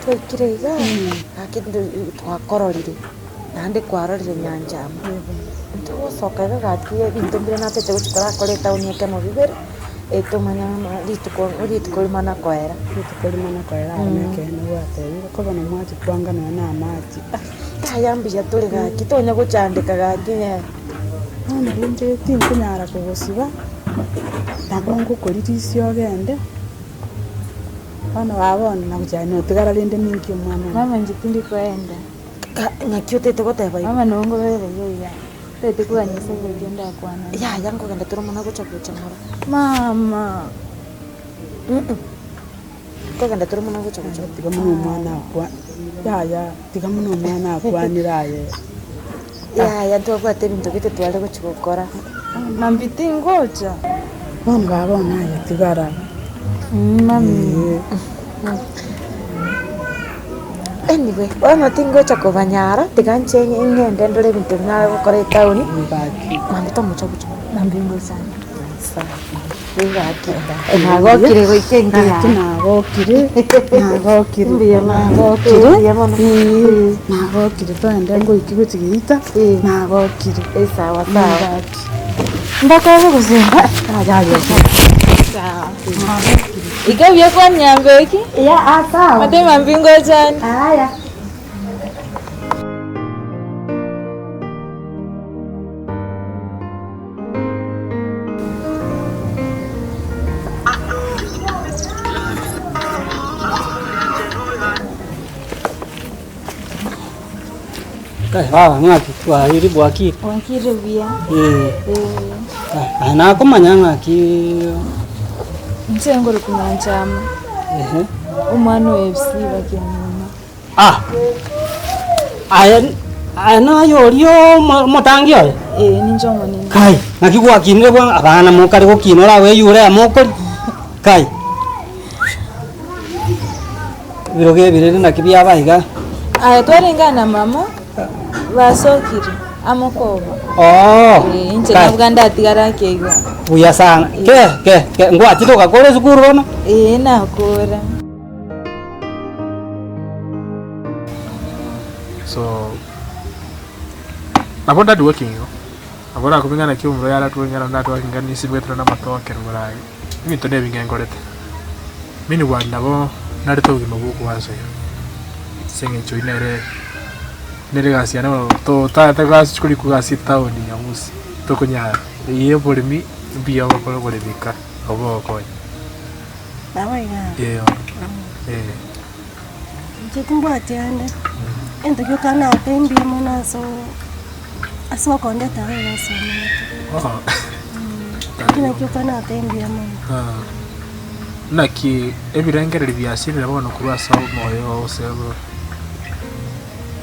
Twaikire igaa, gaki twakororire, naende kwarorire nyanchama. Ntogosoka iga gaki ebinto mbire natete gochia korakora etaoni ekemo bibere, etomanye ng'a rituko rituko rimana koera. Rituko rimana koera aro nekeene gwatebire, ko bono mwachia kwanga nonya na amache ah. Yaya mbuya tore gaki, tonya gochandeka gaki eh. Bono rende tinkonyara kogosiba, nabo ngokorisia ogende. Bono baba bono nagochia notigara rende ninki omwana one. Mama inche tindi koenda. Ng'aki otete goteba igo? Mama nabo ngobera iga iga, totagete kogania ase ekio ndakwana. Yaya nkogenda tore omwana gocha gocha ng'ora. Mama! Nkogenda tore omwana gocha gocha ng'ora. Tiga buna omwana akwa yaya tiga buna omwana akwanire aye. Yaya ntobwate ebinto gete tware gochia gokora. Mambia tingocha. Bono baba one aye tigara. Mami. Anyway, bono tingocha kobanyara, tiga inche ng'ende ndore ebinto bia nare gokora etaoni, mambia tomocha gocha. Mambia ngochande. Sawa. Nagokire goika enka Gaki yaye. nagokire, nagokire, Mbuya mono. nagokire, Mbuya mono. ee, nagokire toende ngoikie gochia geita, Eh. nagokire. Eh, sawa sawa. Gaki. Mbakobe gose Iga buya kwanyamba eki? Ya, ah, sawa. Mate mambia ngochande. Aya. Kai baba ng'aki twairire bwakire? Bwakire buya. Eh. Eh. Aye nakomanya ng'aki Inche ngoroku Nyanchama. Ehe. Omwana oyo FC Bakianyuma. Ah! Aye aye naye oria omo omotangi oye? Ee, ninche omonene. Kai, naki gwakinire bwango abana mokare gokina oragweyure amo okori kai. Ebirogo ebi rende naki biaba iga? Aye twarenge na mama, basokire amo koba. Oo, Ee, inche kai. nabwo ndatigara ake igo. Buya sana. Ke ke ke ngwachete ogakora esukuru bono? Ee, nakora. So, nabo ndadi working igo, nabo orakumie ng'a naki omorwaire aratware ng'a natware ng'a nisimeke tore na amatoke rogoro aye, ebinto na ebinge nkorete. Meanwhile nabo narete obogima bwa okwansa iga, ase eng'encho eywo nere nere egasi yane bono totaete gasi chikorikwa gasi etown Nyamusi, tokonyara, eywo ya oboremi mbuya ogokora oboremi ka, nabo bogokonya. Nabo igaa. Eeh eh. Inche timbwati ande, egento gioka nate mbuya mono asoo ase okondeta iga iga ase omanyete. Ekio nakio gioka nate mbuya mono. Naki ebirengererio biasirire bono korwa ase omoyo oo gose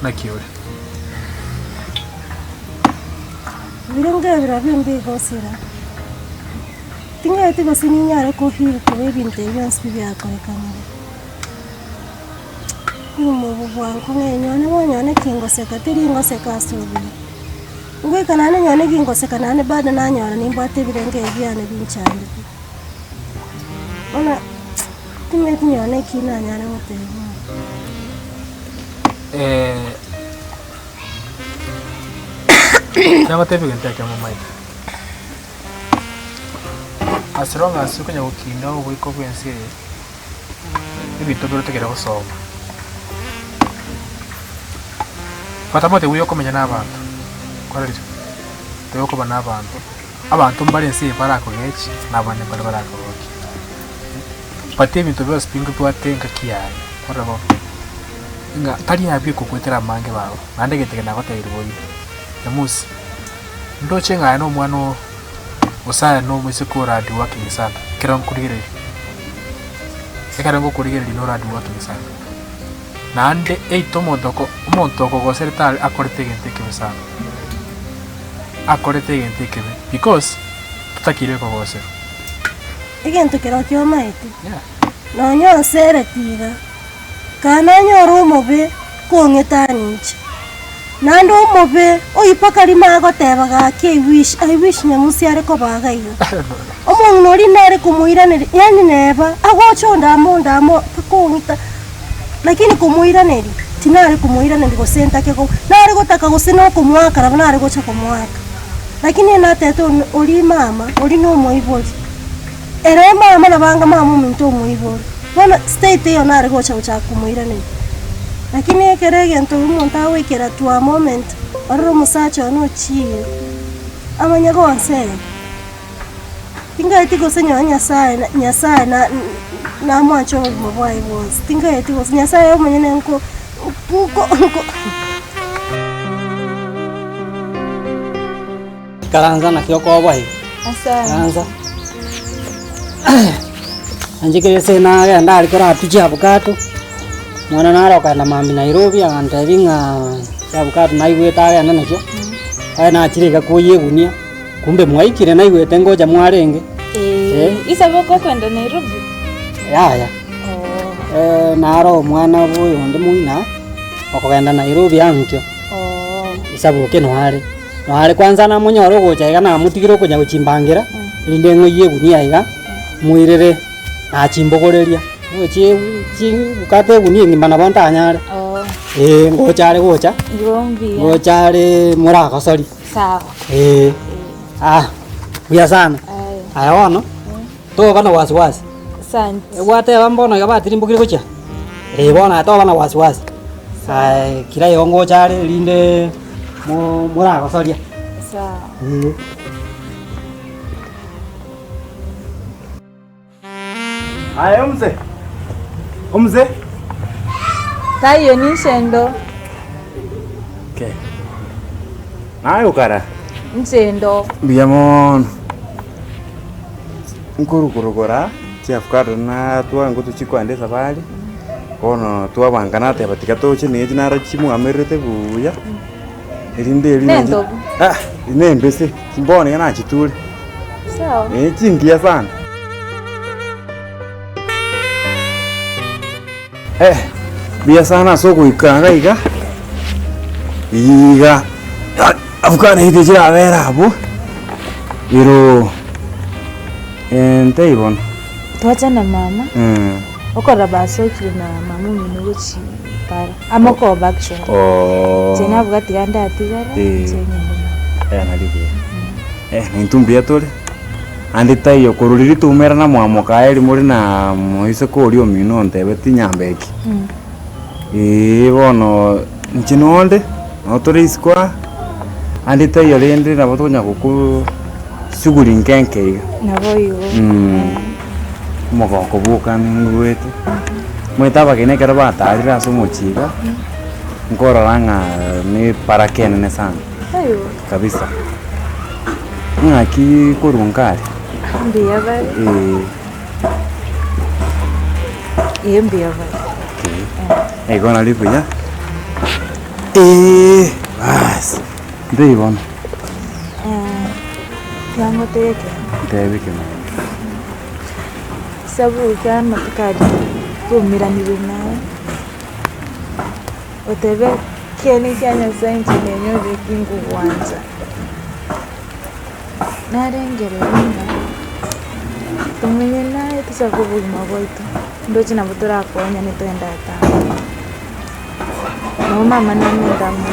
naki ore? Ebirengererio biria mbigosira. Ting'aeti gose ninyare koheal korwa ebinto ebi bionsi pi biakorekanire. Obomo obo bwango ng'a enyone bonyone kingoseka teri ngoseka ase obuya. Ngoika naende nyone gingoseka naende bado nanyora nimbwate ebirenge ebi biane binchandete. Bono ting'aeti nyone eki nanyare goteba bono. Nagotebia egento ekemo omanyete. As long as okonya gokinda oboiko bw'ense eye, ebinto mbire otagere gosoma. Batamanyete buya okomenya na abanto, kwarorire? Tobe okoba na abanto, abanto mbare ense eye barakogechi, na abande mbare barakogokie. But ebinto bionsi pi nkobwate engaki yaye, kwarora bono? Ng'a tari abwo ekogoetera amange baba, naende egento eke nagotebirie boigo, Nyamusi. Ndoche ng'a aye nomwana oo, gose aye nomoiseke ore hard working sana, ekero nkorigereria, ekero ngokorigereria nore hard working sana. Naende eito omonto oko omonto okogoserete are akorete egento ekebe sana, akorete egento ekebe because totakeire kogoserwa. Egento kerokio omaete, Yeah. nonya onsereti iga, Kaa nanyore omobe kong'etania inche, naende omobe oyio mpaka rimo agoteba gaki I wish, I wish nyamusi are koba iga iga. Omong'ina oria nere komoiraneria yaani neba agocha onde amo onde amo mpaka ong'ita. Lakini komoiraneria, tinare komoiraneria gose ntake ko, nare gotaka gose na okomoaka nabo nare gocha komoaka. Lakini natete one oria mama, oria na omoibori, ere mama nabo anga mama ominto omoibori, bono state eyo nare gocha gochaka komoiraneria. Lakini ekero egento omonto agoikera to a moment, orore omosacha one ochiire, amanye gonsega. Tingaeti gose nyowe Nyasaye na Nyasaye na namwanche obogima bwaye bwonsi, tingaeti gose Nyasaye omonyene nko nko nko. Ikaransa naki okoboa iga, Asante. ikaransa. Inche kera ase nagenda aria korapia chiabukato, omwana nare okogenda mambia Nairobi agantebia ng'a chiabukato naigwete agende nachio, aye nachire iga koyia egunia. Kumbe mwaikire naigwete ngocha mwarenge. Eh, isabe okokwenda Nairobi? Yaya. Oh. Eh, naro omwana bwa oyonde moina, okogenda Nairobi ankio. Oh. Isaboke noare. Noare kwanza namonyore ogocha iga namotigire okonya gochimbangira, erinde ng'oyie egunia iga, moirere, nachimbogoreria. Ngochie chi bukate egunia engima nabo ntanyare. Oh. Eh, ngocha are gocha, Igo mbuya. ngocha are moragosori. Sawa. Eh. Ah, buya sana. Aya. Aya bono, toba na wasiwasi. Asante. Egwateba mbono iga batirimbokire gochia? Eh, bono aye toba na wasiwasi. Aye, kira igo ngocha are erinde mo moragosoria. Sawa. Eh. Aye omuse, omuse. Taiyo ninchendo. Okay. Naye okara? Nchendo. Mbuya mono. Nkorukorokora chiafukado natwara ngotochia koenda esafari, bono twabanga nateba tiga toche na echi naro chimwamererete buya, erinde eri Ne entobu? Ah, nembese, bono iga nachiture. Sawa. Eh, chingiya sana. Eh, mbuya sana ase ogoika iga iga, iga avocado eye chirabere abwo, ero ntei bono. Twacha na mama, okorora basokire na mama omino gochia para, amo koba actually. Oh. Inche nabuga tiga ndatigara, Eh. inche ngende mama. Eh, nari buya. Eh, naintwe mbuya tore. Ande taiyo korwa riria toumera na mwamoka aye rimore na moiseke oria omino ontebeti nyambeki. Eeh bono inche nonde, nabo tore isiko aa, ande taiyo rende nabo tokonya gokoo shughuli nke nke iga. Nabo igo. Omogoko bwoka ningwete, omanyete abageni ekero batarire ase omochie iga, nkorora ng'a na ebaraka enene sana. Kabisa. Ng'aki korwa nkare? Mbuya bare. Eeh. Ee mbuya bare. Okay. Igo nari buya. Eeh baas, ntebie bono. Tiga ngotebie ekero. Ntebie ekero. Sabuki amatuko aria twaumeranire naye. Otebe, Ekieni kia Nyasae inche nenyorire tingogwancha. Narengereria ng'a tomenye naye tochake obogima bwaito, ndoche nabo torakonyane togende atambe. Nabo mama namenta amo.